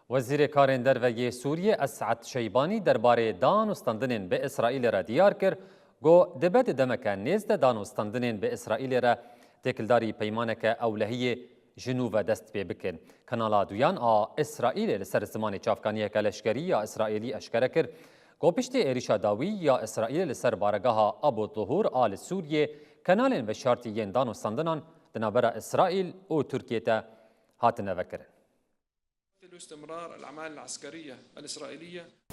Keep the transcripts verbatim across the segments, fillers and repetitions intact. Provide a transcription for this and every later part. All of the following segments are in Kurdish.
Wezîrê Karên Derve yê Sûriyê Es'ed Şeybanî derbarê dan û standinên bi Îsraîlê re diyar kir, got, dibe di demeke nêz de dan û standinên bi Îsraîlê re têkildarî peymaneke ewlehiyê ji nû ve dest pê bikin. Kanala duyan a Îsraîlê li ser zimanê çavkaniyeke leşkerî ya Îsraîlî eşkere kir, got, piştî êrîşa dawî ya Îsraîlê li ser baregeha Abu Zuhur a li Sûriyê, kanalên veşartî yên dan û standinan di navbera Îsraîl û Tirkiyê de hatine vekirin.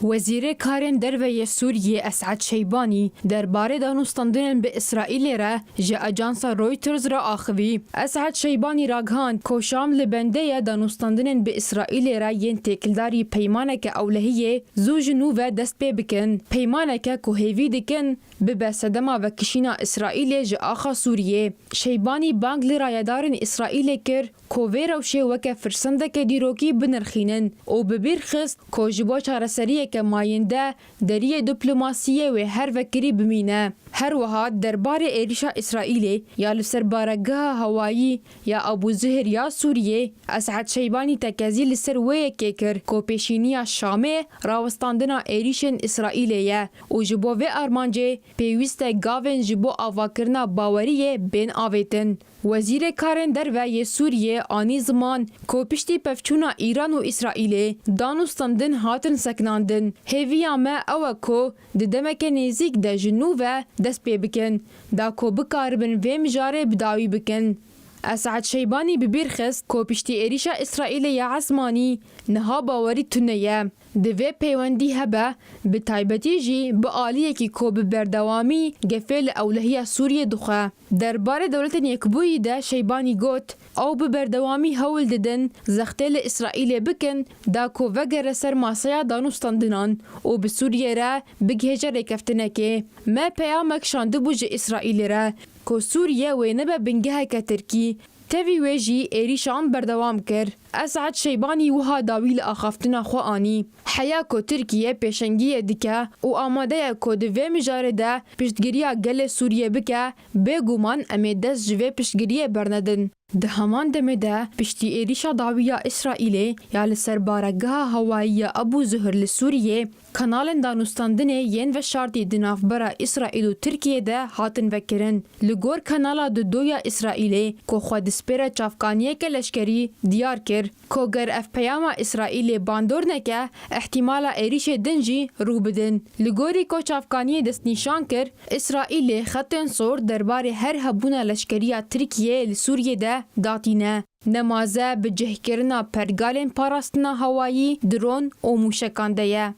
Wezîrê Karên Derve yê Sûriyê Es'ed Şeybanî derbarê danûstandinên bi Îsraîlê re ji ajansa Reuters re axivî. Es'ed Şeybanî ragihand ku Şam li bendê ye danûstandinên bi Îsraîlê re yên têkildarî peymaneke ewlehiyê zû ji nû ve dest pê bikin. Peymaneke ku hêvî dikin bibe sedema vekişîna Îsraîlê ji axa Sûriyê. Şeybanî bang li rayedarên Îsraîlê kir ku vê rewşê weke firsendeke dîrokî binirxînin û bi bîr xist ku ji bo çareseriyeke mayînde deriyê diplomasiyê wê her vekirî bimîne. Her wiha derbarê êrîşa Îsraîlê ya li ser baregeha hewayî ya Abu Zuhir ya Sûriyê, Es'ed Şeybanî tekezî li ser wê yekê kir ku pêşîniya Şamê rawestandina êrîşên Îsraîlê ye û ji bo vê armancê pêwîst e gavên ji bo avakirina baweriyê bên avêtin. Wezîrê Karên Derve yê Sûriyê anî ziman ku piştî pevçûna Îran û Îsraîlê dan û standin hatin sekinandin. Hêviya me ew e ku di demeke nêzîk de ji nû ve dest pê bikin, da ku bikaribin vê mijarê bi dawî bikin. Es'ed Şeybanî bi bîr xist ku piştî êrîşa Îsraîlê ya esmanî niha bawerî tune ye. Divê peywendî hebe, bi taybetî jî bi aliyekî ku bi berdewamî gefê li ewlehiya Sûriyê dixwe. Derbarê Dewletên Yekbûyî de Şeybanî got, ew bi berdewamî hewl didin zextê li Îsraîlê bikin, da ku vegere ser masaya danûstandinan û bi Sûriyê re bigihêje rêkeftinekê. Me peyamek şandibû ji Îsraîlê re ku Sûriye wê nebe bingeheke Tirkî. Tevî wê jî êrîşan berdewam kir. Es'ed Şeybanî wiha dawî li axaftina xwe anî, heya ku Tirkiye pêşengiyê dike û amade ye ku di vê mijarê de piştgiriya gelê Sûriyê bike, bêguman em ê dest ji vê piştgiriyê bernedin. Di heman demê de piştî êrîşa dawî ya Îsraîlê ya li ser baregeha hewayî ya Abu Zuhir li Sûriyê, kanalên danûstandinê yên veşartî di navbera Îsraîl û Tirkiyê de hatin vekirin. Li gor kanala Dudu ya Îsraîlê ku xwe dispêre çavkaniyeke leşkerî diyar kir ku ger ev peyama Îsraîlê bandor neke, îhtîmala êrîşê din jî rû bidin. Li gorî ku çavkaniyê destnîşan kir, Îsraîlê xetên sor derbarê her hebûna leşkerî ya Tirkiyê li Sûriyê de datîne. Nemaze bi cihkirina pergalên parastina hewayî, dron û mûşekan de ye.